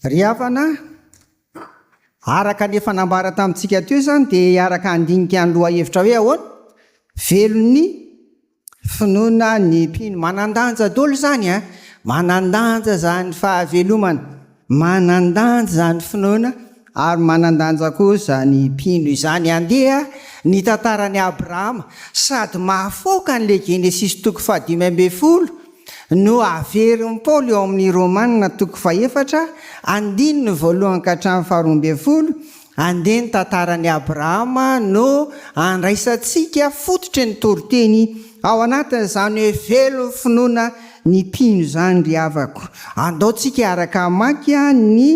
Ry havana, araka ny efa nambara tamintsika teo izany dia hiaraka handinika ny lohahevitra hoe ahoana? Velon'ny finoana ny mpino. Manan-danja daholo izany an! Manan-danja izany fahavelomana, manan-danja izany finoana ary manan-danja koa izany mpino izany. Andeha ny tantaran'i Abrahama sady mahafaoka an'ilay Genesisy toko fahadimy ambin'ny folo no averin'i Paoly eo amin'ny Romana toko fahefatra, andininy voalohany ka hatramin'ny faharoa ambin'ny folo. Andeha ny tantaran'i Abrahama no andraisantsika fototry ny toriteny ao anatin'izany hoe velon'ny finoana ny mpino izany ry havako. Andao tsika hiaraka hamaky ny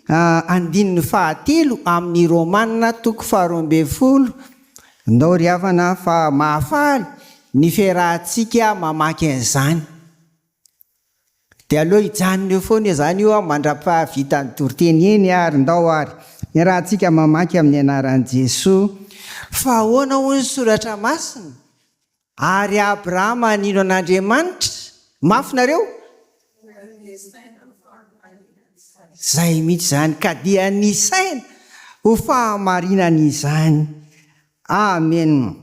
andininy fahatelo amin'ny Romana toko faharoa ambin'ny folo. Ndao ry havana fa mahafaly ny fiarahantsika mamaky an'izany. Dia aleo hijanona eo foana izany io mandra-pahavitan'ny toriteny. Eny ary, ndao ary iarahantsika mamaky amin'ny anaran'i Jesoa. Fa ahoana hoy ny Soratra Masina? Ary Abrahama nino an'Andriamanitra. Mafy nareo? Izay mihitsy izany, ka dia nisaina ho fahamarinana izany. Amen.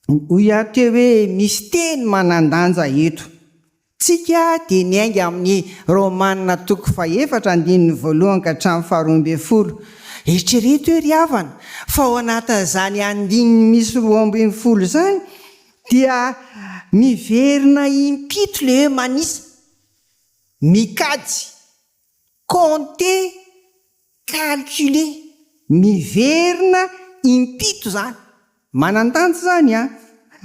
Hoy aho teo hoe misy teny manan-danja eto. Tsika dia niainga amin'ny Romana toko fahefatra andininy voalohany ka hatramin'ny faharoa ambin'ny folo. Eritrereto hoe ry havana fa ao anatin'izany andininy misy 12 izany dia miverina impito ilay hoe manisa, mikajy, compter, calculer, miverina impito izany. Manan-danja izany an!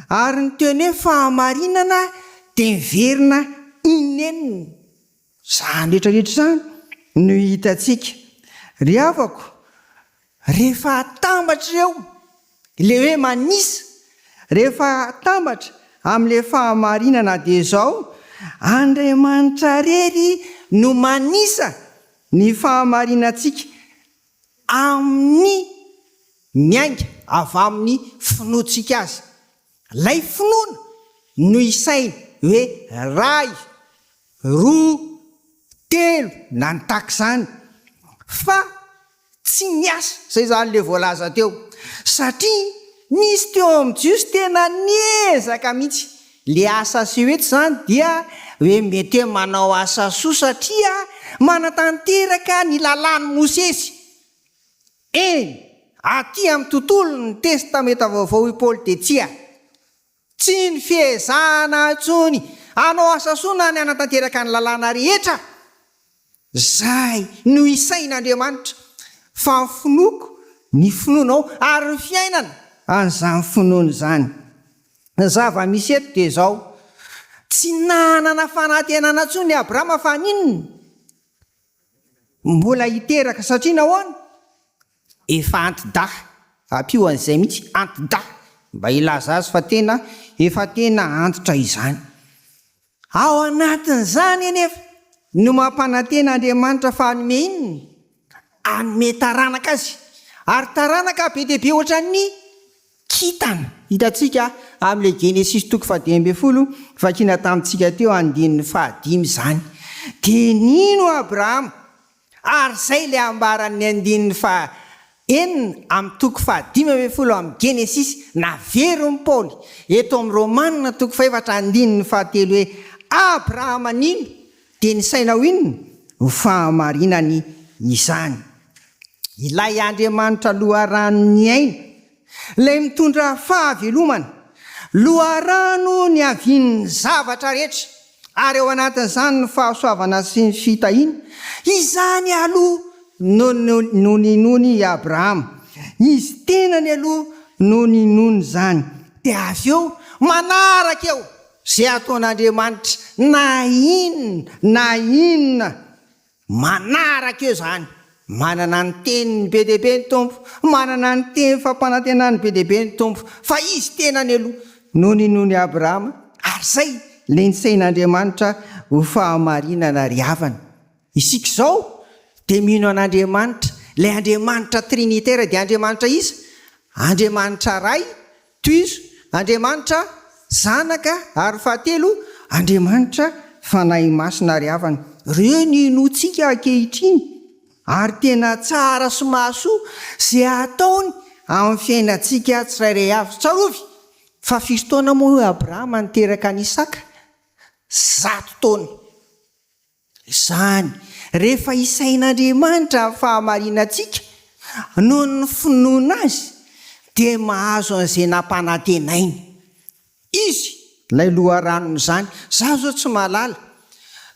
Ary ny teny hoe fahamarinana dia miverina inenina. Izany rehetra rehetra izany no hitantsika. Ry havako, rehefa atambatra ireo, ilay hoe manisa, rehefa atambatra amin'ilay fahamarinana dia izao, Andriamanitra irery no manisa ny fahamarinantsika amin'ny miainga avy amin'ny finoantsika Azy. Ilay finoana no isainy hoe ray, roa, telo na ny tahaka izany fa tsy ny asa, izay izany ilay voalaza teo, satria nisy teo amin'ny Jiosy tena niezaka mihitsy, ilay asa aseho eto izany dia hoe mety hoe manao asa soa satria manatanteraka ny lalàn'i Mosesy. Eny, aty amin'ny tontolon'ny Testamenta Vaovao i Paoly dia tsia. Tsy ny fiezahana intsony hanao asa soa na ny hanatanteraka ny lalàna rehetra izay no isain'Andriamanitra, fa ny finoako, ny finoanao ary ny fiainana an'izany finoana izany. Ny zava-misy eto dia izao, tsy nanana fanantenana intsony i Abrahama fa n'inona? Mbola hiteraka satria nahoana? Efa anti-dahy, ampio an'izay mihitsy, anti-dahy, mba hilaza azy fa tena efa tena antitra izany. Ao anatin'izany anefa no mampanantena Andriamanitra fa hanome inona? Hanome taranaka azy, ary taranaka be dia be ohatran'ny Kintana. Hitantsika amin'ilay Genesisy toko fahadimy ambin'ny folo vakina tamintsika teo andininy fahadimy izany. Dia nino Abrahama, ary izay ilay ambaran'ny andininy faha enina amin'ny toko fahadimy ambin'ny folo amin'ny Genesisy naverin'i Paoly eto amin'ny Romana toko fahefatra andininy fahatelo hoe Abrahama nino dia nisaina ho inona? Ho fahamarinany izany. Ilay Andriamanitra loharanon'ny aina, Ilay mitondra fahavelomana, loharano niavian'ny zavatra rehetra, ary ao anatin'izany ny fahasoavana sy ny fitahiana, izany aloha no no ninoany i Abrahama. Izy tenany aloha no ninoany izany, dia avy eo manaraka eo izay ataon'Andriamanitra na inona na inona. Manaraka eo izany. Manana ny teniny be dia be ny Tompo, manana ny teny fampanantenany be dia be ny Tompo, fa Izy tenany aloha no ninoan'i Abrahama, ary izay ilay nitsahin'Andriamanitra ho fahamarinana ry havana. Isika izao dia mino an'Andriamanitra, ilay Andriamanitra Trinitaire dia Andriamanitra iza? Andriamanitra Ray, Tohizo, Andriamanitra Zanaka ary fahatelo Andriamanitra Fanahy Masina ary havana. Ireo no inoantsika ankehitriny. Ary tena tsara sy mahasoa izay ataony amin'ny fiainantsika tsirairay avy. Tsarovy fa firy taona moa i Abrahama niteraka an'i Isaka? 100 taona. Izany, rehefa isain'Andriamanitra ny fahamarinantsika noho ny finoana Azy, dia mahazo an'izay nampanantenainy. Izy ilay loharanon'izany. Izaho izao tsy mahalala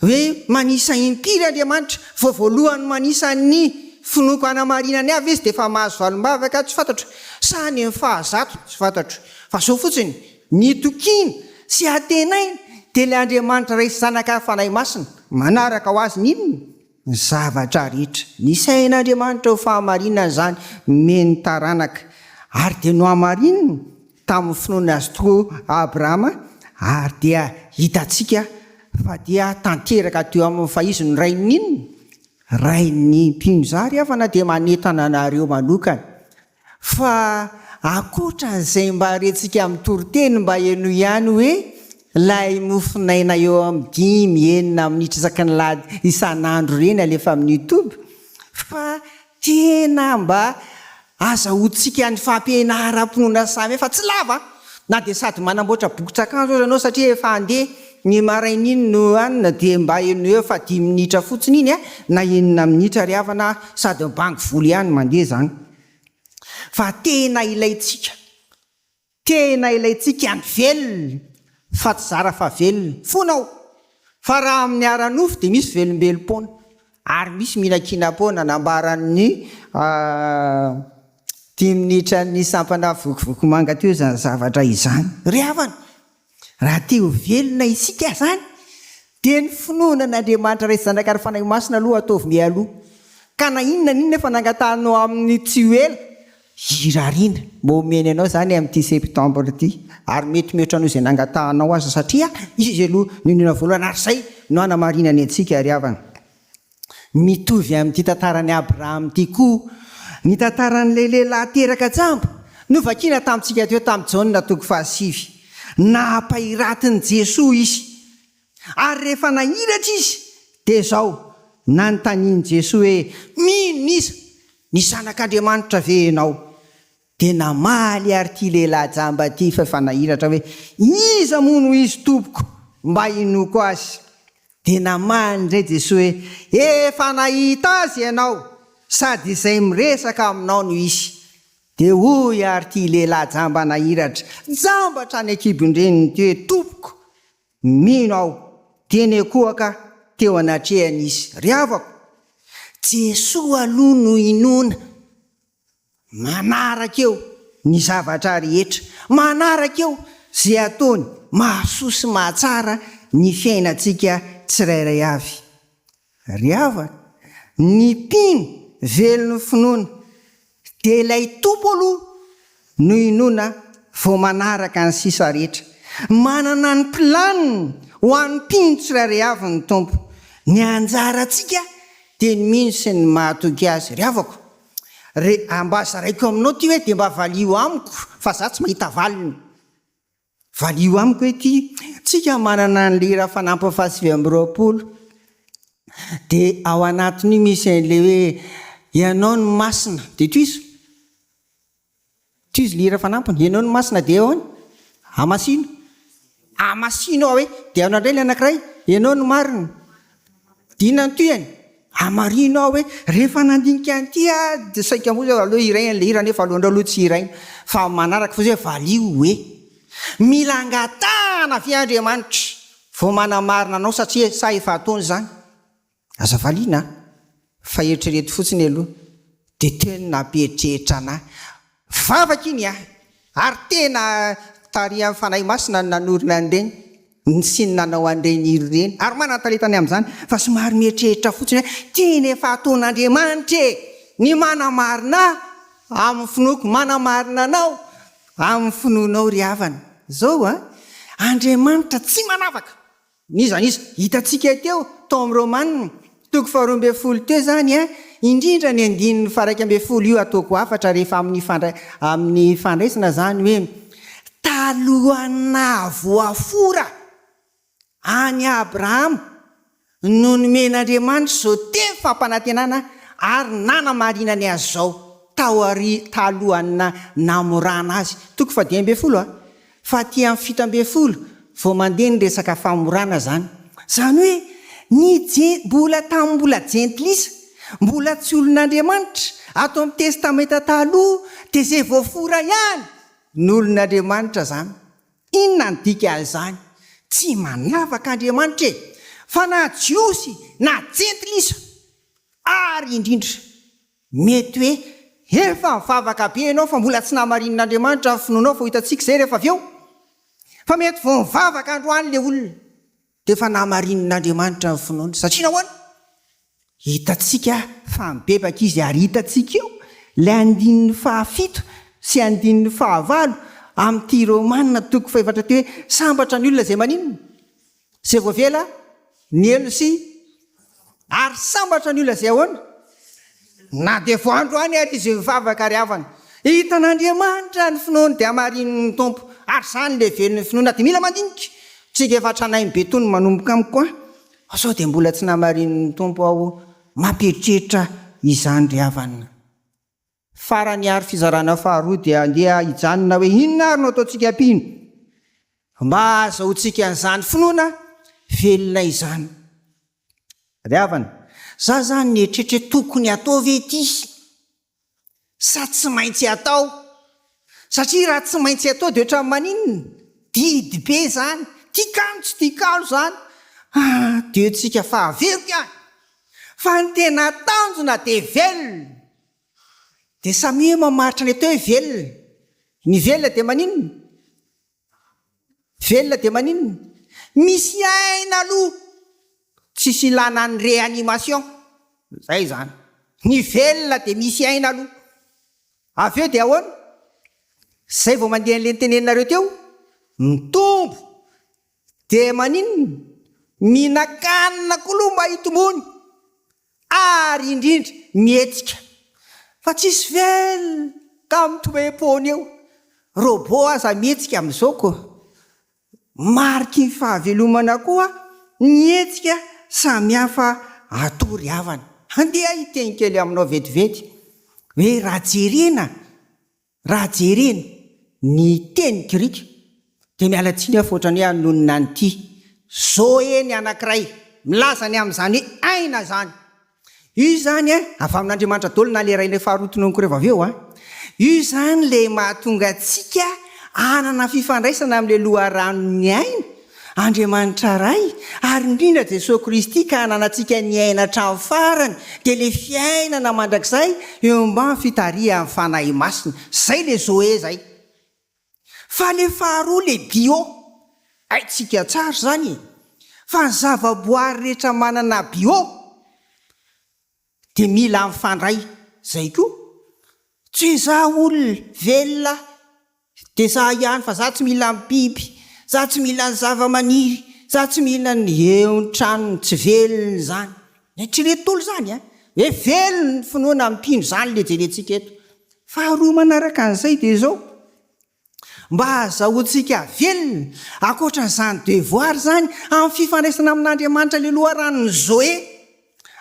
hoe manisa impiry Andriamanitra vao voalohany manisa ny finoako hanamarinany ahy ve izy dia efa mahazo valim-bavaka tsy fantatro sa any amin'ny fahazato tsy fantatro fa izao fotsiny ny itokiana sy antenaina dia ilay Andriamanitra Ray sy Zanaka ary Fanahy Masina manaraka ho azy ny inona? Ny zavatra rehetra. Nisain'Andriamanitra ho fahamarinana izany nomeny taranaka, ary dia nohamarininy tamin'ny finoana azy tokoa Abrahama, ary dia hitantsika fa dia tanteraka teo aminy fa izy no rain'ny inona? Rain'ny mpino. Izaho ry havana dia manentana anareo manokana Fa ankoatran'izay mba rentsika amin'ny toriteny mba henoy ihany hoe ilay mofonaina eo amin'ny dimy, enina minitra isaky ny lahady isan'andro ireny alefa amin'ny youtube fa tena mba azahoantsika ny fampianaram-pinoana samihafa tsy lava na dia sady manamboatra bokotr'akanjo aza ianao satria efa handeha ny maraina iny no hanina dia mba henoy eo fa dimy minitra fotsiny iny na enina minitra ry havana sady mibango volo ihany mandeha izany. Fa tena ilaintsika, tena ilaintsika ny velona fa tsy zara fa velona. Fona aho fa raha amin'ny ara-nofo dia misy velombelom-poana ary misy mihinankinam-poana, nambaran'ny dimy minitran'ny sampana vokovoko manga teo izany zavatra izany. Ry havana, Raha te ho velona isika izany dia ny finoana an'Andriamanitra Ray sy Zanaka ary Fanahy Masina aloha ataovy mialoha. Ka na inona na inona efa nangatahanao aminy tsy ho ela, hirariana mba omeny anao izany amin'ity septembre ity ary mety mihoatra noho izay nangatahanao aza satria Izy aloha no inoana voalohany ary izay no hanamarinany antsika ry havana. Mitovy amin'ity tantaran'i Abrahama ity koa ny tantaran'ilay lehilahy teraka jamba, novakina tamintsika teo tamin'i Jaona toko fahasivy. Nampahiratin'i Jesoa izy. Ary rehefa nahiratra izy, dia izao, nanontanian'i Jesoa hoe, Mino iza? Ny Zanak'Andriamanitra ve ianao? Dia namaly àry ity lehilahy jamba ity fa efa nahiratra hoe, Iza moa no izy, Tompoko, mba hinoako azy? Dia namaly indray Jesoa hoe, Efa nahita azy ianao, sady izay miresaka aminao no izy. Dia hoy àry ity lehilahy jamba nahiratra, jamba hatrany an-kibon-dreniny ity hoe, Tompoko, mino aho. Dia niankohoka teo anatrehany izy. Ry havako, Jesoa aloha no inoana. Manaraka eo ny zavatra rehetra, manaraka eo izay ataony mahasoa sy mahatsara ny fiainantsika tsirairay avy. Ry havana, ny mpino velon'ny finoana dia ilay Tompo aloha no inoana vao manaraka ny sisa rehetra. Manana ny planiny ho an'ny mpino tsirairay avy ny Tompo. Ny anjarantsika dia ny mino sy ny mahatoky Azy. Ry havako, Re, mba zaraiko aminao ty hoe de mba valio amiko fa za tsy mahita valiny. Valio amiko hoe ty, tsika manana an'le hira fanampiny faha 29 de ao anatin'io misy an'le hoe ianao no masina de tohizo, tohizo le hira fanampiny, ianao no masina de ahoana? Hamasino, hamasino aho e, de ahoana indray le anakiray, ianao no marina, Dina ny tohiny, Hamarino aho hoe rehefa nandinika an'ity aho dia saika moa zao aleo hiraina ilay hira nefa aleonareo aloha tsy hiraina fa manaraka fotsiny hoe valio hoe mila angatahana ve Andriamanitra vao manamarina anao satria sa efa ataony izany? Aza valiana an! Fa eritrereto fotsiny aloha. Dia teo no nampieritreritra anah. Vavaka iny an! Ary tena tarihan'ny Fanahy Masina no nanorina an'ireny, sy ny nanao an'ireny hira ireny. Ary manan-talenta ny amin'izany, fa somary mieritreritra fotsiny hoe, tena efa ataon'Andriamanitra e! Ny manamarina ahy amin'ny finoako, manamarina anao amin'ny finoanao ry havana. Izao an, Andriamanitra tsy manavaka. N'iza n'iza. Hitantsika teo, tao amin'ny Romana, toko faharoa ambin'ny folo teo izany an, indrindra ny andininy faha-11 io ataoko hafatra rehefa amin'ny fandra, amin'ny fandraisana izany hoe, talohan'ny nahavoafora an'i Abrahama no nomen'Andriamanitra izao teny fampanantenana. ary nanamarinany azy izao taorian talohan'ny namorana azy. Toko faha 15 a! Fa aty amin'ny 17 vao mandeha ny resaka famorana izany. Izany hoe ny je mbola tamin'ny mbola jentilisa, mbola tsy olon'Andriamanitra, ato amin'ny Testamenta Taloha dia izay voafora ihany no olon'Andriamanitra izany. Inona ny dikan'izany? Tsy manavaka Andriamanitra e! Fa na Jiosy na Jentilisa, ary indrindra, mety hoe efa nivavaka be ianao fa mbola tsy namarinin'Andriamanitra ny finoanao fa ho hitantsika izay rehefa avy eo. Fa mety vao nivavaka androany ilay olona dia efa namarinin'Andriamanitra ny finoany. Satria nahoana? Hitantsika fa mibebaka izy ary hitantsika eo ilay andininy fahafito sy andininy fahavalo amin'ity Romana toko fahefatra ity hoe sambatra ny olona izay maninona? Izay voavela ny helony sy ary sambatra ny olona izay ahoana? Na dia vao androany ary izy mivavaka ry havana. Hitan'Andriamanitra ny finoany dia hamarinin'ny Tompo ary izany ilay velon'ny finoana dia mila mandinika. Tsika efa tranainy be tony manomboka amiko an! Fa sao dia mbola tsy namarinin'ny Tompo aho mampieritreritra izany ry havana. Farany ary fizarana faharoa dia andeha hijanona hoe inona ary no ataontsika mpino mba hahazahoantsika an'izany finoana velona izany. Ry havana, za zany nieritreritra hoe tokony atao ve ity? Sa tsy maintsy atao? Satria raha tsy maintsy atao dia ohatran'ny maninona? Didy be izany, tia kalo tsy tia kalo izany, ah dia tsika fa averiko ihany fa ny tena tanjona dia velona! Dia samia mamaritra ny atao hoe velona, ny velona dia maninona? Velona dia maninona? Misy aina aloha! Tsisy ilana ny réanimation. Zay izany. Ny velona dia misy aina aloha. Avy eo dia ahoana? Zay vao mandeha an'ilay noteneninareo teo, mitombo. Dia maninona? Mihinan-kanina koa aloha mba hitomboany. Ary indrindra mihetsika. Fa tsisy vel ka mitoe-poana eo. Robot aza mihetsika amin'izao ko. Mariky ny fahavelomana koa ny hetsika samihafa atao ry havana. Andeha hiteny kely aminao vetivety hoe raha jerena Raha jerena ny teny grika, dia miala tsiny aho fa ohatran'ny hoe hanonona an'ity, Zoe ny anankiray, milaza ny amin'izany hoe aina izany. Io izany an, avy amin'Andriamanitra daholo na ilay iray ilay faharoa tononiko rehefa avy eo an. Io izany ilay mahatonga antsika hanana fifandraisana amin'ilay loharanon'ny aina, Andriamanitra Ray, ary indrindra Jesoa Kristy ka hananantsika ny aina hatramin'ny farany, dia ilay fiainana mandrakizay eo ambany fitarihan'ny Fanahy Masina. Izay ilay Zoe izay. Fa ilay faharoa ilay bio, haintsika tsara izany e! Fa ny zavaboary rehetra manana bio dia mila mifandray, izay koa. Tsy izaho olona, velona Dia za ihany fa za tsy mila ny biby, za tsy mila ny zava-maniry, za tsy mila ny eo ny tranony, tsy velona izany. Eritrereto dolo izany an! Hoe velona ny finoana ny mpino, izany ilay jerentsika eto. Faharoa manaraka an'izay dia izao, mba hahazahoantsika velona, ankoatra an'izany devoir izany, amin'ny fifandraisana amin'Andriamanitra ilay loharanon'ny Zoe,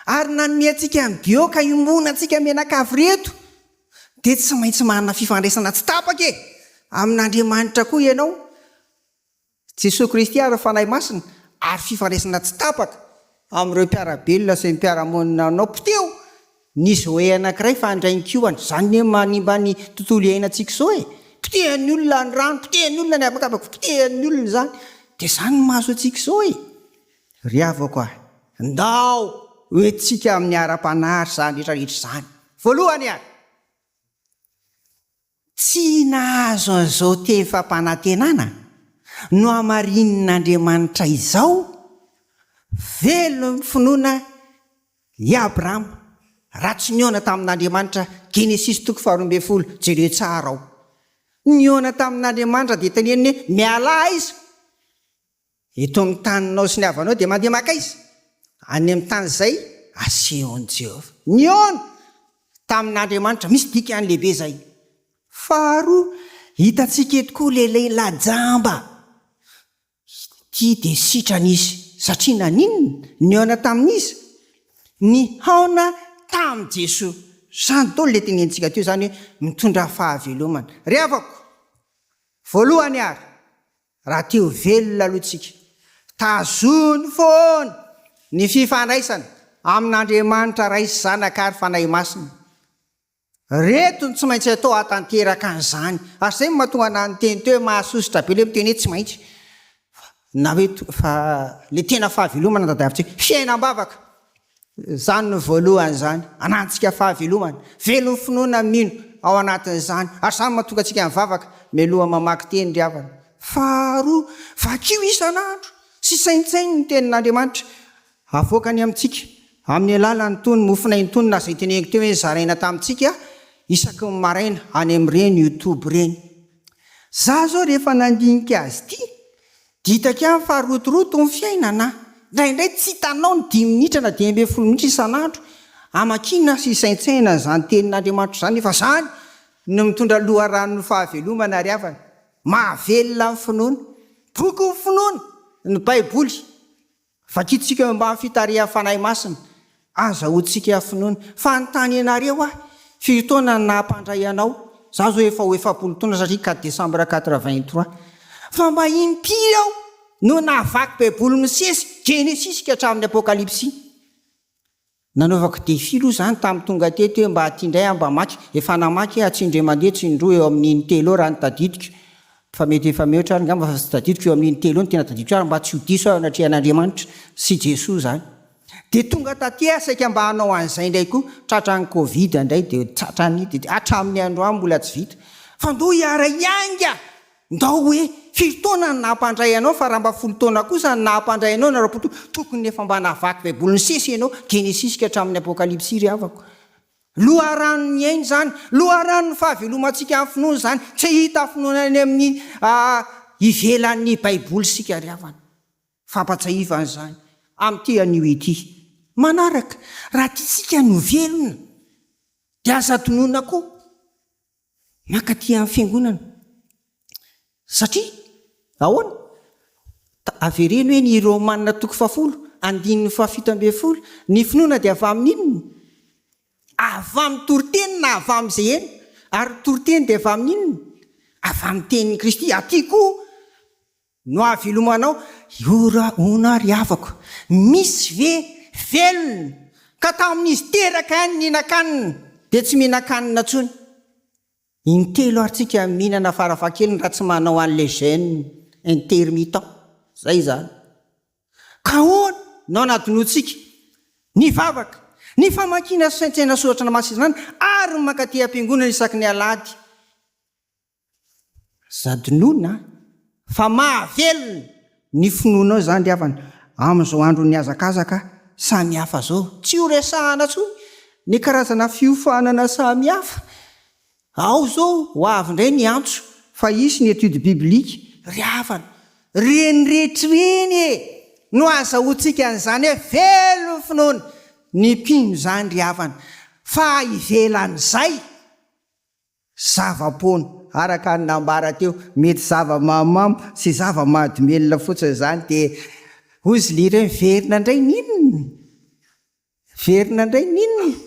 ary nanome antsika ny bio ka iombonantsika mianakavy ireto, dia tsy maintsy manana fifandraisana tsy tapaka e! amin'Andriamanitra koa ianao, Jesoa Kristy ary ny Fanahy Masina, ary fifandraisana tsy tapaka amin'ireo mpiara-belona sy ny mpiara-monina aminao. Poteho ny Zoe anankiray fa handray ny kiohany. Izany anie manimba ny tontolo iainantsika izao e! Potehan'ny olona ny rano, potehan'ny olona ny habakabaka, potehan'ny olona izany. Dia izany no mahazo antsika izao e! Ry havako a! Ndao hoentintsika amin'ny ara-panahy ary izany rehetra rehetra izany. Voalohany ary, tsy nahazo an'izao teny fampanantenana nohamarinin'Andriamanitra izao velon'ny finoana i Abrahama raha tsy nihaona tamin'Andriamanitra, Genesisy toko faharoa ambin'ny folo, jereo tsara ao. Nihaona tamin'Andriamanitra dia teneniny hoe, Mialà aiza? Eto amin'ny taninao sy ny havanao dia mandeha mankaiza? Any amin'ny tany izay asehon'i Jehovah. Nihaona tamin'Andriamanitra. Misy dikany lehibe izay. Faharoa, hitantsika eto koa ilay lehilahy jamba. Ity dia sitrana izy. Satria naninona? Nihaona tamin'iza? Nihaona. tamin'i Jesoa. Izany daholo ilay tenenintsika teo izany hoe mitondra fahavelomana. Ry havako, voalohany ary, raha te ho velona aloha tsika, tazony foana ny fifandraisana amin'Andriamanitra Ray sy Zanaka ary Fanahy Masina. Reto no tsy maintsy atao hahatanteraka an'izany. Ary izay no mahatonga anah niteny teo hoe mahasosotra be ilay miteny hoe tsy maintsy. Na hoe fa ilay tena fahavelomana tadiavintsika. Fiainam-bavaka. Izany no voalohany izany. Anantsika fahavelomana. Velon'ny finoana mino ao anatin'izany. Ary izany no mahatonga antsika mivavaka mialoha mamaky teny ry havana. Faharoa, vakio isan'andro sy saintsaino ny tenin'Andriamanitra. Avoakany amintsika amin'ny alalan'itony mofonaina itony na izay teneniko teo hoe zaraina tamintsika isaky ny maraina any amin'ireny youtube ireny. Za zao rehefa nandinika azy ity dia hitako ihany fa rotoroto ny fiainana. Indraindray tsy hitanao ny dimy minitra na 15 minitra isan'andro hamakiana sy hisaintsainana an'izany tenin'Andriamanitra izany nefa izany no mitondra loharanon'ny fahavelomana ry havana. Mahavelona ny finoana. Bokin'ny finoana ny baiboly. Vakintsika eo ambany fitarihan'ny Fanahy Masina, azahoantsika finoana. Fanontany anareo aho, firy taona no naha-mpandray anao? Za zao efa ho 40 taona satria quatre décembre 83. Fa mba impiry aho no nahavaky baiboly misesy, Genesisy ka hatramin'ny Apokalypsy? Nanaovako défi aloha izany tamin'ny tonga teto hoe mba aty indray aho mba hamaky, efa namaky aho tsy indray mandeha tsy indroa eo amin'ny intelo eo raha ny tadidiko, fa mety efa mihoatra ary angamba fa tsy tadidiko, eo amin'ny intelo eo no tena tadidiko tsara mba tsy ho diso aho eo anatrehan'Andriamanitra sy Jesoa izany. Dia tonga taty aho saika mba hanao an'izay indray koa, tratran'ny covid indray dia tratran'ny dia hatramin'ny androany mbola tsy vita. Fa ndao hiara-hiainga! Ndao hoe firy taona no naha-mpandray anao fa raha mba folo taona kosa no naha-mpandray anao na 20 taona, tokony efa mba nahavaky baiboly nisesy ianao, Genesisy ka hatramin'ny Apokalypsy ry havako. Loharanon'ny aina izany, loharanon'ny fahavelomantsika amin'ny finoana izany, tsy hahita finoana any amin'ny ivelan'ny baiboly isika ry havana. Fampatsiahivana izany amin'ity anio ity. Manaraka, raha tiantsika ny ho velona dia aza adinoina koa Mankaty amin'ny fiangonana. Satria ahoana? Avereno hoe ny Romana toko fahafolo, andininy fahafito ambin'ny folo, ny finoana dia avy amin'ny inona? Avy amin'ny toriteny na avy amin'izay heno. Ary ny toriteny dia avy amin'ny inona? Avy amin'ny tenin'i Kristy. Aty koa no ahavelomanao. Io ra hono ary havako, misy ve velona ka tamin'izy teraka ihany nihinan-kanina dia tsy mihinan-kanina intsony? Intelo ary tsika mihinana farafahakeliny raha tsy manao an'ilay jeûne intermittent, zay izany. Ka ahoana no hanadinoantsika ny vavaka, ny famakiana sy saintsaina soratra masina izany ary ny mankaty am-piangonana isaky ny alahady? Aza adinoina fa mahavelona ny finoanao izany ry havana amin'izao andron'ny hazakazaka samihafa izao. Tsy ho resahana intsony ny karazana fiofanana samihafa. Ao izao ho avy indray ny antso fa hisy ny étude biblique. Ry havana, ireny rehetra ireny e! no azahoantsika an'izany hoe velon'ny finoana ny mpino izany ry havana. Fa ivelan'izay, Zava-poana, araka ny nambara teo, mety zava-mahamamo sy zava-mahadomelina fotsiny izany dia hozy lery hoe miverina indray ny inona? Miverina indray ny inona?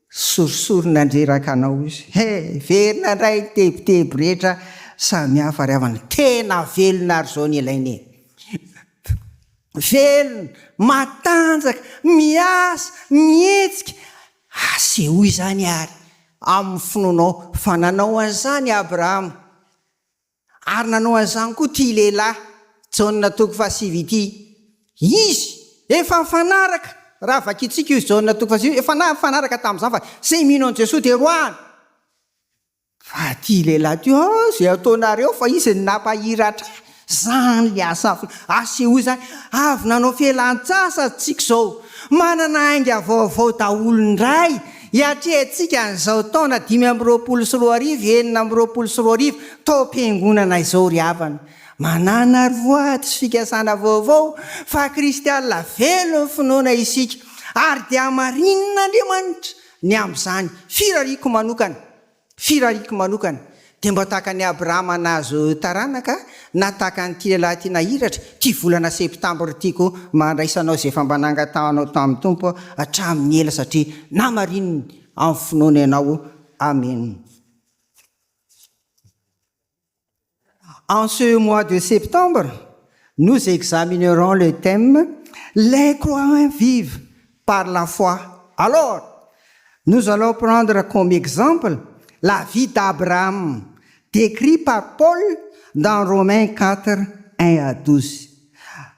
Sorisory nandreraka anao izy. He, miverina indray ny tebiteby rehetra samihafa ry havana. Tena velona ary izao ny ilaina e! Velona, matanjaka, miasa, mihetsika, Asehoy izany àry amin'ny finoanao fa nanao an'izany Abrahama, ary nanao an'izany koa ity lehilahy, Jaona toko fahasivy ity. Izy efa nifanaraka, raha vakintsika io Jaona toko fahasivy io, efa nifanaraka tamin'izany fa izay mino an'i Jesoa dia roahina. Fa ty lehilahy ty ah zay ataonareo fa izy no nampahiratra ahy, zany le asa asehoy zany, avy nanao fialantsasatra tsika zao, manana ainga vaovao daholo indray hiatrehantsika an'izao taona 2025, 2026 taom-piangonana izao ry havana, manana ary voady sy fikasana vaovao fa kristianina velon'ny finoana isika ary dia hamarinin'Andriamanitra ny amin'izany, firariako manokana. Firariako manokana. Dia mba tahaka an'i Abrahama nahazo taranaka, na tahaka an'ity lehilahy ity nahiratra, ity volana septambra ity koa mba handraisanao izay efa mba nangatahanao tamin'ny Tompo hatramin'ny ela satria namarininy amin'ny finoana ianao. Amena. En ce mois de septembre, nous examinerons le thème Les croyants vivent par la foi. Alors, nous allons prendre comme exemple la vie d'Abraham, décrit par Paul dans Romains 4, 1 à 12.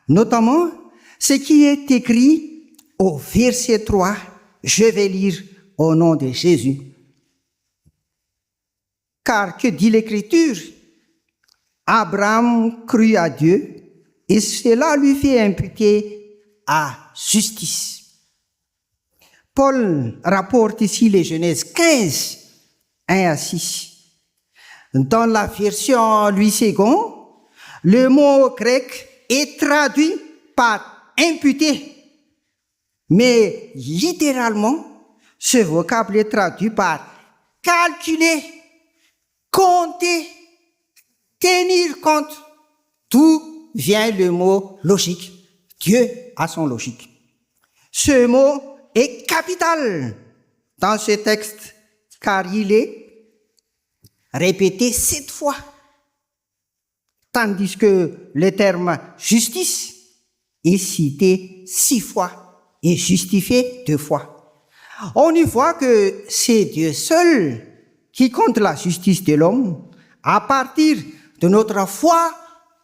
Notamment, ce qui est écrit au verset 3, je vais lire au nom de Jésus. Car que dit l'Écriture? Abraham crut à Dieu et cela lui fit imputer à justice. Paul rapporte ici les Genèse 15, 1 à 6. Dans la version Louis Segond, le mot grec est traduit par imputer. Mais littéralement, ce vocable est traduit par calculer, compter, tenir compte. D'où vient le mot logique. Dieu a son logique. Ce mot est capital dans ce texte car il est répété sept fois. Tandis que le terme justice est cité six fois et justifié deux fois. On y voit que c'est Dieu seul qui compte la justice de l'homme à partir de notre foi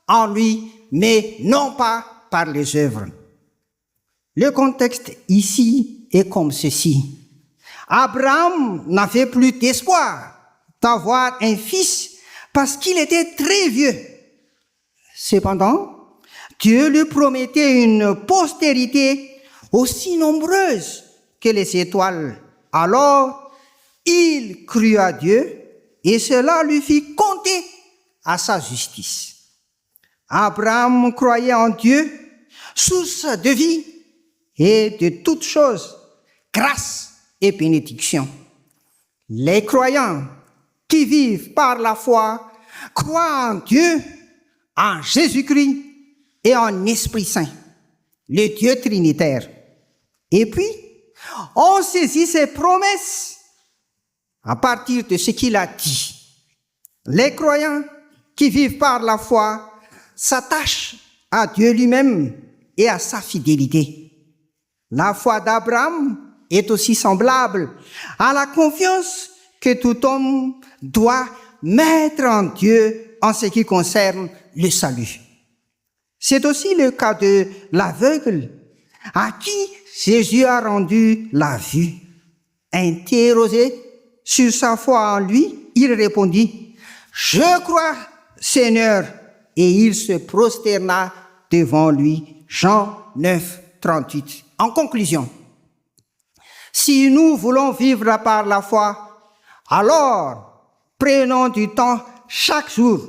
en lui, mais non pas par les œuvres. Le contexte ici est comme ceci. Abraham n'avait plus d'espoir d'avoir un fils parce qu'il était très vieux. Cependant, Dieu lui promettait une postérité aussi nombreuse que les étoiles. Alors, il crut à Dieu et cela lui fit compter à sa justice. Abraham croyait en Dieu, source de vie et de toutes choses, grâce et bénédiction. Les croyants qui vivent par la foi croient en Dieu, en Jésus-Christ et en Esprit Saint, le Dieu trinitaire. Et puis, on saisit ses promesses à partir de ce qu'il a dit. Les croyants qui vivent par la foi s'attachent à Dieu lui-même et à sa fidélité. La foi d'Abraham est aussi semblable à la confiance que tout homme doit mettre en Dieu en ce qui concerne le salut. C'est aussi le cas de l'aveugle à qui Jésus a rendu la vue. Interrogé sur sa foi en lui, il répondit, Je crois, Seigneur, et il se prosterna devant lui. Jean 9, 38. En conclusion, si nous voulons vivre par la foi, alors prenons du temps chaque jour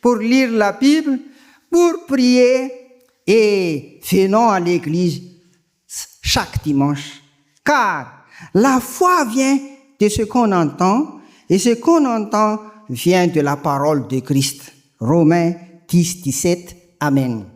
pour lire la Bible, pour prier et venons à l'église chaque dimanche. Car la foi vient de ce qu'on entend et ce qu'on entend vient de la parole de Christ. Romains 10, 17. Amen.